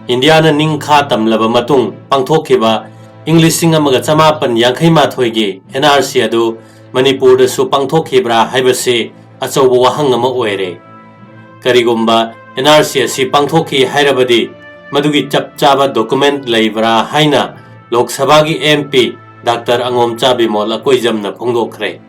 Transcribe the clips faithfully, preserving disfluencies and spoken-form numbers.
ꯏꯟꯗꯤꯌꯥꯅ ꯅꯤꯡꯈꯥ ꯇꯝꯂꯕ ꯃꯇꯨꯡ ꯄꯥꯡꯊꯣꯛꯈꯤꯕ ꯏꯪ ꯂꯤꯁꯤꯡ ꯑꯃꯒ ꯆꯃꯥꯄꯟ ꯌꯥꯡꯈꯩ ꯃꯥꯊꯣꯏꯒꯤ ꯑꯦꯟ ꯑꯥꯔ ꯁꯤ ꯑꯗꯨ ꯃꯅꯤꯄꯨꯔꯗꯁꯨ ꯄꯥꯡꯊꯣꯛꯈꯤꯕ꯭ꯔꯥ ꯍꯥꯏꯕꯁꯤ ꯑꯆꯧꯕ ꯋꯥꯍꯪ ꯑꯃ ꯑꯣꯏꯔꯦ꯫ ꯀꯔꯤꯒꯨꯝꯕ ꯑꯦꯟ ꯑꯥꯔ ꯁꯤ ꯑꯁꯤ ꯄꯥꯡꯊꯣꯛꯈꯤ ꯍꯥꯏꯔꯕꯗꯤ ꯃꯗꯨꯒꯤ ꯆꯞ ꯆꯥꯕ ꯗꯣꯀꯨꯃꯦꯟꯠ ꯂꯩꯕ꯭ꯔꯥ ꯍꯥꯏꯅ ꯂꯣꯛ ꯁꯚꯥꯒꯤ ꯑꯦꯝ ꯄꯤ ꯗꯥꯛꯇꯔ ꯑꯉꯣꯝꯆꯥ ꯕꯤꯃꯣꯜ ꯑꯀꯣꯏꯖꯝꯅ ꯐꯣꯡꯗꯣꯛꯈ꯭ꯔꯦ꯫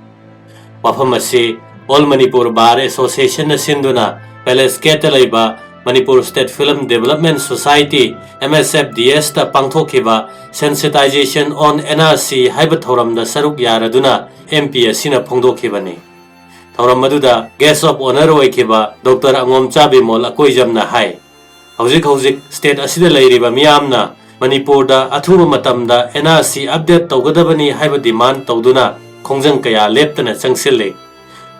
ꯋꯥꯐꯝ ꯑꯁꯤ ꯑꯣꯜ ꯃꯅꯤꯄꯨꯔ ꯕꯥꯔ ꯑꯦꯁꯣꯁꯤꯌꯦꯁꯟꯅ ꯁꯤꯟꯗꯨꯅ ꯄꯦꯂꯦꯁ ꯒꯦꯠꯇ ꯂꯩꯕ Manipur state film development society, M S F D ꯑꯦꯁꯇ ꯄꯥꯡꯊꯣꯛꯈꯤꯕ Sensitization on N R C ꯍꯥꯏꯕ ꯊꯧꯔꯝꯗ ꯁꯔꯨꯛ ꯌꯥꯔꯗꯨꯅ ꯑꯦꯝ ꯄꯤ ꯑꯁꯤꯅ ꯐꯣꯡꯗꯣꯛꯈꯤꯕꯅꯤ꯫ ꯊꯧꯔꯝ ꯑꯗꯨꯗ guest of honour ꯑꯣꯏꯈꯤꯕ ꯗꯣꯛꯇꯔ ꯑꯉꯣꯝꯆꯥ ꯕꯤꯃꯣꯜ ꯑꯀꯣꯏꯖꯝꯅ ꯍꯥꯏ, ꯍꯧꯖꯤꯛ ꯍꯧꯖꯤꯛ ꯁ꯭ꯇꯦꯠ ꯑꯁꯤꯗ ꯂꯩꯔꯤꯕ ꯃꯤꯌꯥꯝꯅ ꯃꯅꯤꯄꯨꯔꯗ ꯑꯊꯨꯕ ꯃꯇꯝꯗ ꯑꯦꯟ ꯑꯥꯔ ꯁꯤ ꯑꯞꯗꯦꯠ ꯇꯧꯒꯗꯕꯅꯤ ꯍꯥꯏꯕ ꯗꯤꯃꯥꯟ ꯇꯧꯗꯨꯅ ꯈꯣꯡꯖꯪ ꯀꯌꯥ ꯂꯦꯞꯇꯅ ꯆꯪꯁꯤꯜꯂꯤ꯫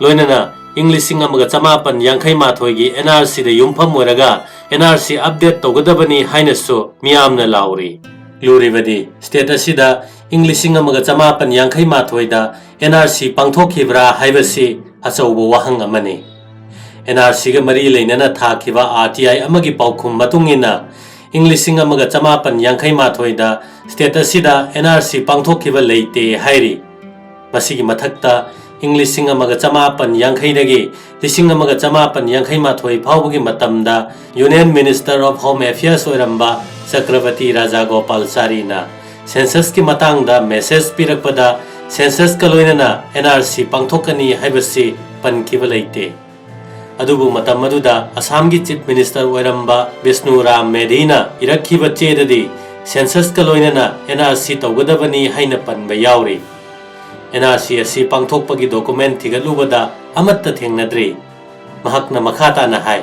ꯂꯣꯏꯅꯅ ꯏꯪ ꯂꯤꯁꯤꯡ ꯑꯃꯒ ꯆꯃꯥꯄꯟ ꯌꯥꯡꯈꯩ ꯃꯥꯊꯣꯏꯒꯤ ꯑꯦꯟ ꯑꯥꯔ ꯁꯤꯗ ꯌꯨꯝꯐꯝ ꯑꯣꯏꯔꯒ ꯑꯦꯟ ꯑꯥꯔ ꯁꯤ ꯑꯞꯗꯦꯠ ꯇꯧꯒꯗꯕꯅꯤ ꯍꯥꯏꯅꯁꯨ ꯃꯤꯌꯥꯝꯅ ꯂꯥꯎꯔꯤ꯫ ꯂꯨꯔꯤꯕꯗꯤ ꯁ꯭ꯇꯦꯠ ꯑꯁꯤꯗ ꯏꯪ ꯂꯤꯁꯤꯡ ꯑꯃꯒ ꯆꯃꯥꯄꯟ ꯌꯥꯡꯈꯩ ꯃꯥꯊꯣꯏꯗ ꯑꯦꯟ ꯑꯥꯔ ꯁꯤ ꯄꯥꯡꯊꯣꯛꯈꯤꯕ꯭ꯔꯥ ꯍꯥꯏꯕꯁꯤ ꯑꯆꯧꯕ ꯋꯥꯍꯪ ꯑꯃꯅꯤ꯫ ꯑꯦꯟ ꯑꯥꯔ ꯁꯤꯒ ꯃꯔꯤ ꯂꯩꯅꯅ ꯊꯥꯈꯤꯕ ꯑꯥꯔ ꯇꯤ ꯑꯥꯏ ꯑꯃꯒꯤ ꯄꯥꯎꯈꯨꯝ ꯃꯇꯨꯡ ꯏꯟꯅ, ꯏꯪ ꯂꯤꯁꯤꯡ ꯑꯃꯒ ꯆꯃꯥꯄꯟ ꯌꯥꯡꯈꯩ ꯃꯥꯊꯣꯏꯗ ꯁ꯭ꯇꯦꯠ ꯑꯁꯤꯗ ꯑꯦꯟ ꯑꯥꯔ ꯁꯤ ꯄꯥꯡꯊꯣꯛꯈꯤꯕ ꯂꯩꯇꯦ ꯍꯥꯏꯔꯤ꯫ ꯃꯁꯤꯒꯤ ꯃꯊꯛꯇ, ꯏꯪ ꯂꯤꯁꯤꯡ ꯑꯃꯒ ꯆꯃꯥꯄꯟ ꯌꯥꯡꯈꯩꯗꯒꯤ ꯂꯤꯁꯤꯡ ꯑꯃꯒ ꯆꯃꯥꯄꯟ ꯌꯥꯡꯈꯩ ꯃꯥꯊꯣꯏ ꯐꯥꯎꯕꯒꯤ ꯃꯇꯝꯗ Union Minister of Home Affairs ꯑꯣꯏꯔꯝꯕ ꯆꯀ꯭ꯔꯕꯇꯤ ꯔꯥꯖꯥꯒꯣꯄꯥꯜꯆꯥꯔꯤꯅ ꯁꯦꯟꯁꯁꯀꯤ ꯃꯇꯥꯡꯗ ꯃꯦꯁꯦꯖ ꯄꯤꯔꯛꯄꯗ ꯁꯦꯟꯁꯁꯀ ꯂꯣꯏꯅꯅ ꯑꯦꯟ ꯑꯥꯔ ꯁꯤ ꯄꯥꯡꯊꯣꯛꯀꯅꯤ ꯍꯥꯏꯕꯁꯤ ꯄꯟꯈꯤꯕ ꯂꯩꯇꯦ꯫ ꯑꯗꯨꯕꯨ ꯃꯇꯝ ꯑꯗꯨꯗ ꯑꯁꯥꯝꯒꯤ ꯆꯤꯐ ꯃꯤꯅꯤꯁꯇꯔ ꯑꯣꯏꯔꯝꯕ ꯕꯤꯁꯅꯨ ꯔꯥꯝ ꯃꯦꯙꯤꯅ ꯏꯔꯛꯈꯤꯕ ꯆꯦꯗꯗꯤ ꯁꯦꯟꯁꯁꯀ ꯂꯣꯏꯅꯅ ꯑꯦꯟ ꯑꯥꯔ ꯁꯤ ꯇꯧꯒꯗꯕꯅꯤ ꯍꯥꯏꯅ ꯄꯟꯕ ꯌꯥꯎꯔꯤ꯫ ꯑꯦꯟ ꯑꯥꯔ ꯁꯤ ꯑꯁꯤ ꯄꯥꯡꯊꯣꯛꯄꯒꯤ ꯗꯣꯀꯨꯃꯦꯟ ꯊꯤꯒꯠꯂꯨꯕꯗ ꯑꯃꯠꯇ ꯊꯦꯡꯅꯗ꯭ꯔꯤ꯫ ꯃꯍꯥꯛꯅ ꯃꯈꯥ ꯇꯥꯅ ꯍꯥꯏ,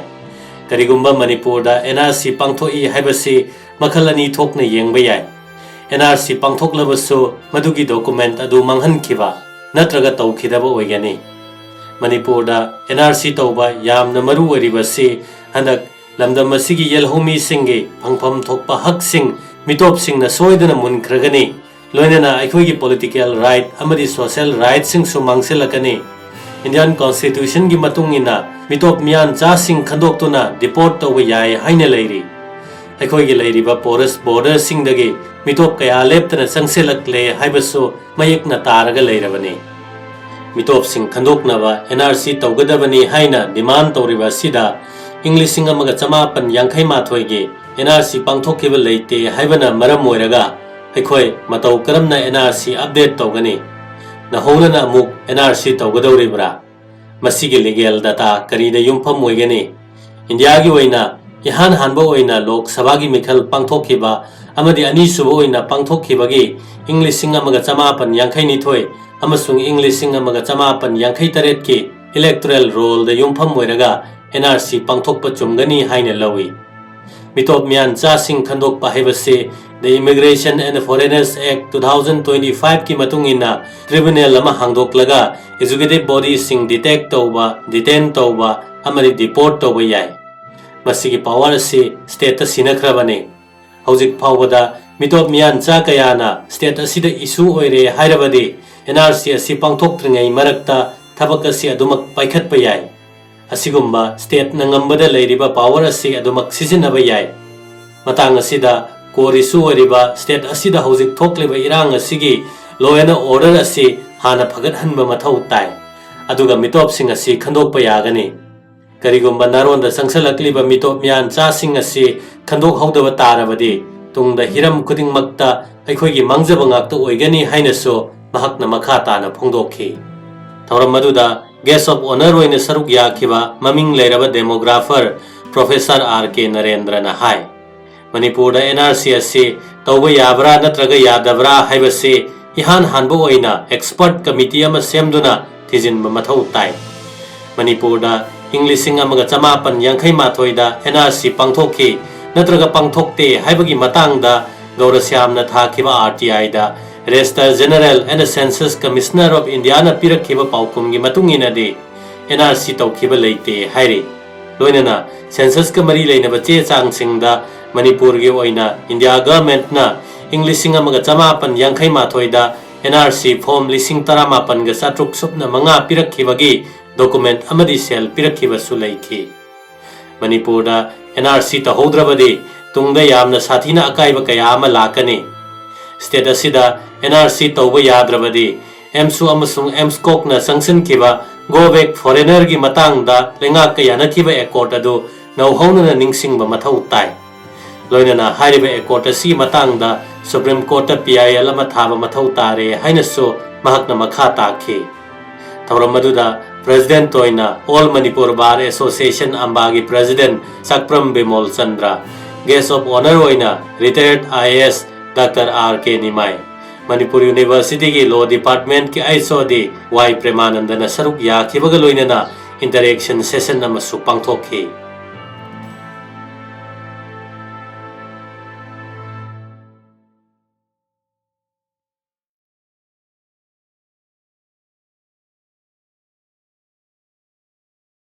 ꯀꯔꯤꯒꯨꯝꯕ ꯃꯅꯤꯄꯨꯔꯗ ꯑꯦꯟ ꯑꯥꯔ ꯁꯤ ꯄꯥꯡꯊꯣꯛꯏ ꯍꯥꯏꯕꯁꯤ ꯃꯈꯜ ꯑꯅꯤ ꯊꯣꯛꯅ ꯌꯦꯡꯕ ꯌꯥꯏ꯫ ꯑꯦꯟ ꯑꯥꯔ ꯁꯤ ꯄꯥꯡꯊꯣꯛꯂꯕꯁꯨ ꯃꯗꯨꯒꯤ ꯗꯣꯀꯨꯃꯦꯟ ꯑꯗꯨ ꯃꯥꯡꯍꯟꯈꯤꯕ ꯅꯠꯇ꯭ꯔꯒ ꯇꯧꯈꯤꯗꯕ ꯑꯣꯏꯒꯅꯤ꯫ ꯃꯅꯤꯄꯨꯔꯗ ꯑꯦꯟ ꯑꯥꯔ ꯁꯤ ꯇꯧꯕ ꯌꯥꯝꯅ ꯃꯔꯨ ꯑꯣꯏꯔꯤꯕꯁꯤ ꯍꯟꯗꯛ ꯂꯝꯗꯝ ꯑꯁꯤꯒꯤ ꯌꯦꯜꯍꯧꯃꯤꯁꯤꯡꯒꯤ ꯐꯪꯐꯝ ꯊꯣꯛꯄ ꯍꯛꯁꯤꯡ ꯃꯤꯇꯣꯞꯁꯤꯡꯅ ꯁꯣꯏꯗꯅ ꯃꯨꯟꯈ꯭ꯔꯒꯅꯤ, ꯂꯣꯏꯅꯅ ꯑꯩꯈꯣꯏꯒꯤ ꯄꯣꯂꯤꯇꯤꯀꯦꯜ ꯔꯥꯏꯠ ꯑꯃꯗꯤ ꯁꯣꯁꯦꯜ ꯔꯥꯏꯠꯁꯤꯡꯁꯨ ꯃꯥꯡꯁꯤꯜꯂꯛꯀꯅꯤ꯫ ꯏꯟꯗꯤꯌꯥꯟ ꯀꯣꯟꯁꯇꯤꯇ꯭ꯌꯨꯁꯟꯒꯤ ꯃꯇꯨꯡ ꯏꯟꯅ ꯃꯤꯇꯣꯞ ꯃꯤꯌꯥꯟ ꯆꯥꯁꯤꯡ ꯈꯟꯗꯣꯛꯇꯨꯅ ꯗꯤꯄꯣꯔꯠ ꯇꯧꯕ ꯌꯥꯏ ꯍꯥꯏꯅ ꯂꯩꯔꯤ꯫ ꯑꯩꯈꯣꯏꯒꯤ ꯂꯩꯔꯤꯕ porous borderꯁꯤꯡꯗꯒꯤ ꯃꯤꯇꯣꯞ ꯀꯌꯥ ꯂꯦꯞꯇꯅ ꯆꯪꯁꯤꯜꯂꯛꯂꯦ ꯍꯥꯏꯕꯁꯨ ꯃꯌꯦꯛꯅ ꯇꯥꯔꯒ ꯂꯩꯔꯕꯅꯤ꯫ ꯃꯤꯇꯣꯞꯁꯤꯡ ꯈꯟꯗꯣꯛꯅꯕ NRC ꯇꯧꯒꯗꯕꯅꯤ ꯍꯥꯏꯅ demand ꯇꯧꯔꯤꯕ ꯑꯁꯤꯗ ꯏꯪ ꯂꯤꯁꯤꯡ ꯑꯃꯒ ꯆꯃꯥꯄꯟ ꯌꯥꯡꯈꯩ ꯃꯥꯊꯣꯏꯒꯤ NRC ꯄꯥꯡꯊꯣꯛꯈꯤꯕ ꯂꯩꯇꯦ ꯍꯥꯏꯕꯅ ꯃꯔꯝ ꯑꯣꯏꯔꯒ ꯑꯩꯈꯣꯏ ꯃꯇꯧ ꯀꯔꯝꯅ NRC update ꯇꯧꯒꯅꯤ? ꯅꯧꯍꯧꯅꯅ ꯑꯃꯨꯛ NRC ꯇꯧꯒꯗꯧꯔꯤꯕ꯭ꯔꯥ? ꯃꯁꯤꯒꯤ legal data ꯀꯔꯤꯗ ꯌꯨꯝꯐꯝ ꯑꯣꯏꯒꯅꯤ? ꯏꯟꯗꯤꯌꯥꯒꯤ ꯑꯣꯏꯅ ꯏꯍꯥꯟ ꯍꯥꯟꯕ ꯑꯣꯏꯅ ꯂꯣꯛ ꯁꯚꯥꯒꯤ ꯃꯤꯈꯜ ꯄꯥꯡꯊꯣꯛꯈꯤꯕ ꯑꯃꯗꯤ ꯑꯅꯤꯁꯨꯕ ꯑꯣꯏꯅ ꯄꯥꯡꯊꯣꯛꯈꯤꯕꯒꯤ ꯏꯪ ꯂꯤꯁꯤꯡ ꯑꯃꯒ ꯆꯃꯥꯄꯟ ꯌꯥꯡꯈꯩ ꯅꯤꯊꯣꯏ ꯑꯃꯁꯨꯡ ꯏꯪ ꯂꯤꯁꯤꯡ ꯑꯃꯒ ꯆꯃꯥꯄꯟ ꯌꯥꯡꯈꯩ ꯇꯔꯦꯠꯀꯤ electoral rollꯗ ꯌꯨꯝꯐꯝ ꯑꯣꯏꯔꯒ NRC ꯄꯥꯡꯊꯣꯛꯄ ꯆꯨꯝꯒꯅꯤ ꯍꯥꯏꯅ ꯂꯧꯏ꯫ ꯃꯤꯇꯣꯞ ꯃꯤꯌꯥꯟꯆꯥꯁꯤꯡ ꯈꯟꯗꯣꯛꯄ ꯍꯥꯏꯕꯁꯤ The Immigration and Foreigners Act two thousand twenty-fiveꯀꯤ ꯃꯇꯨꯡ ꯏꯟꯅ tribunal ꯑꯃ ꯍꯥꯡꯗꯣꯛꯂꯒ executive bodyꯁꯤꯡ detect ꯇꯧꯕ, detain ꯇꯧꯕ ꯑꯃꯗꯤ deport ꯇꯧꯕ ꯌꯥꯏ꯫ ꯃꯁꯤꯒꯤ power ꯑꯁꯤ stateꯇ ꯁꯤꯟꯅꯈ꯭ꯔꯕꯅꯤ꯫ ꯍꯧꯖꯤꯛ ꯐꯥꯎꯕꯗ ꯃꯤꯇꯣꯞ ꯃꯤꯌꯥꯟꯆꯥ ꯀꯌꯥꯅ state ꯑꯁꯤꯗ issue ꯑꯣꯏꯔꯦ ꯍꯥꯏꯔꯕꯗꯤ NRC ꯑꯁꯤ ꯄꯥꯡꯊꯣꯛꯇ꯭ꯔꯤꯉꯩ ꯃꯔꯛꯇ ꯊꯕꯛ ꯑꯁꯤ ꯑꯗꯨꯃꯛ ꯄꯥꯏꯈꯠꯄ ꯌꯥꯏ꯫ ꯑꯁꯤꯒꯨꯝꯕ stateꯅ ꯉꯝꯕꯗ ꯂꯩꯔꯤꯕ power ꯑꯁꯤ ꯑꯗꯨꯃꯛ ꯁꯤꯖꯤꯟꯅꯕ ꯌꯥꯏ꯫ ꯃꯇꯥꯡ ꯑꯁꯤꯗ core issue ꯑꯣꯏꯔꯤꯕ state ꯑꯁꯤꯗ ꯍꯧꯖꯤꯛ ꯊꯣꯛꯂꯤꯕ ꯏꯔꯥꯡ ꯑꯁꯤꯒꯤ law and order ꯑꯁꯤ ꯍꯥꯟꯅ ꯐꯒꯠꯍꯟꯕ ꯃꯊꯧ ꯇꯥꯏ꯫ ꯑꯗꯨꯒ ꯃꯤꯇꯣꯞꯁꯤꯡ ꯑꯁꯤ ꯈꯟꯗꯣꯛꯄ ꯌꯥꯒꯅꯤ꯫ ꯀꯔꯤꯒꯨꯝꯕ ꯅꯥꯔꯣꯟꯗ ꯆꯪꯁꯤꯜꯂꯛꯂꯤꯕ ꯃꯤꯇꯣꯞ ꯃꯤꯌꯥꯟꯆꯥꯁꯤꯡ ꯑꯁꯤ ꯈꯟꯗꯣꯛꯍꯧꯗꯕ ꯇꯥꯔꯕꯗꯤ ꯇꯨꯡꯗ ꯍꯤꯔꯝ ꯈꯨꯗꯤꯡꯃꯛꯇ ꯑꯩꯈꯣꯏꯒꯤ ꯃꯥꯡꯖꯕ ꯉꯥꯛꯇ ꯑꯣꯏꯒꯅꯤ ꯍꯥꯏꯅꯁꯨ ꯃꯍꯥꯛꯅ ꯃꯈꯥ ꯇꯥꯅ ꯐꯣꯡꯗꯣꯛꯈꯤ꯫ ꯊꯧꯔꯝ ꯑꯗꯨꯗ guest of honour ꯑꯣꯏꯅ ꯁꯔꯨꯛ ꯌꯥꯈꯤꯕ ꯃꯃꯤꯡ ꯂꯩꯔꯕ demographer Professor R K ꯅꯔꯦꯟꯗ꯭ꯔꯅ ꯍꯥꯏ, ꯃꯅꯤꯄꯨꯔꯗ NRC ꯑꯁꯤ ꯇꯧꯕ ꯌꯥꯕ꯭ꯔꯥ ꯅꯠꯇ꯭ꯔꯒ ꯌꯥꯗꯕ꯭ꯔꯥ ꯍꯥꯏꯕꯁꯤ ꯏꯍꯥꯟ ꯍꯥꯟꯕ ꯑꯣꯏꯅ expert committee ꯑꯃ ꯁꯦꯝꯗꯨꯅ ꯊꯤꯖꯤꯟꯕ ꯃꯊꯧ ꯇꯥꯏ꯫ ꯃꯅꯤꯄꯨꯔꯗ ꯏꯪ ꯂꯤꯁꯤꯡ ꯑꯃꯒ ꯆꯃꯥꯄꯟ ꯌꯥꯡꯈꯩ ꯃꯥꯊꯣꯏꯗ NRC ꯄꯥꯡꯊꯣꯛꯈꯤ ꯅꯠꯇ꯭ꯔꯒ ꯄꯥꯡꯊꯣꯛꯇꯦ ꯍꯥꯏꯕꯒꯤ ꯃꯇꯥꯡꯗ ꯒꯧꯔꯁ꯭ꯌꯥꯝꯅ ꯊꯥꯈꯤꯕ RTIꯗ Registrar General and Census Commissioner of Indiaꯅ ꯄꯤꯔꯛꯈꯤꯕ ꯄꯥꯎꯈꯨꯝꯒꯤ ꯃꯇꯨꯡ ꯏꯟꯅꯗꯤ NRC ꯇꯧꯈꯤꯕ ꯂꯩꯇꯦ ꯍꯥꯏꯔꯤ꯫ ꯂꯣꯏꯅꯅ censusꯀ ꯃꯔꯤ ꯂꯩꯅꯕ ꯆꯦ ꯆꯥꯡꯁꯤꯡꯗ ꯃꯅꯤꯄꯨꯔꯒꯤ ꯑꯣꯏꯅ ꯏꯟꯗꯤꯌꯥ governmentꯅ ꯏꯪ ꯂꯤꯁꯤꯡ ꯑꯃꯒ ꯆꯃꯥꯄꯟ ꯌꯥꯡꯈꯩ ꯃꯥꯊꯣꯏꯗ NRC form ꯂꯤꯁꯤꯡ ꯇꯔꯥꯃꯥꯄꯟꯒ ꯆꯥꯇ꯭ꯔꯨꯛ ꯁꯨꯞꯅ ꯃꯉꯥ ꯄꯤꯔꯛꯈꯤꯕꯒꯤ document ꯑꯃꯗꯤ ꯁꯦꯜ ꯄꯤꯔꯛꯈꯤꯕꯁꯨ ꯂꯩꯈꯤ꯫ ꯃꯅꯤꯄꯨꯔꯗ NRC ꯇꯧꯍꯧꯗ꯭ꯔꯕꯗꯤ ꯇꯨꯡꯗ ꯌꯥꯝꯅ ꯁꯥꯊꯤꯅ ꯑꯀꯥꯏꯕ ꯀꯌꯥ ꯑꯃ ꯂꯥꯛꯀꯅꯤ꯫ State ꯑꯁꯤꯗ N R C ꯇꯧꯕ ꯌꯥꯗ꯭ꯔꯕꯗꯤ, AMSU ꯑꯃꯁꯨꯡ AMSCOCꯅ ꯆꯪꯁꯤꯟꯈꯤꯕ Go Back Foreignerꯒꯤ ꯃꯇꯥꯡꯗ ꯂꯩꯉꯥꯛꯀ ꯌꯥꯅꯈꯤꯕ accord ꯑꯗꯨ ꯅꯧꯍꯧꯅꯅ ꯅꯤꯡꯁꯤꯡꯕ ꯃꯊꯧ ꯇꯥꯏ꯫ ꯂꯣꯏꯅꯅ ꯍꯥꯏꯔꯤꯕ accord ꯑꯁꯤꯒꯤ ꯃꯇꯥꯡꯗ Supreme Courtꯇ P I L ꯑꯃ ꯊꯥꯕ ꯃꯊꯧ ꯇꯥꯔꯦ ꯍꯥꯏꯅꯁꯨ ꯃꯍꯥꯛꯅ ꯃꯈꯥ ꯇꯥꯈꯤ꯫ ꯊꯧꯔꯝ ꯑꯗꯨꯗ President ꯑꯣꯏꯅ All Manipur Bar Association ꯑꯝꯕꯥꯒꯤ President ꯆꯥꯛꯄ꯭ꯔꯝ Bimol Chandra, Guest of Honour ꯑꯣꯏꯅ Retired I A S Doctor R K Nimai, Manipur Universityꯒꯤ Law Departmentꯀꯤ H O D Y ꯄ꯭ꯔꯦꯃꯥꯅꯟꯗꯅ ꯁꯔꯨꯛ ꯌꯥꯈꯤꯕꯒ ꯂꯣꯏꯅꯅ interaction session ꯑꯃꯁꯨ ꯄꯥꯡꯊꯣꯛꯈꯤ꯫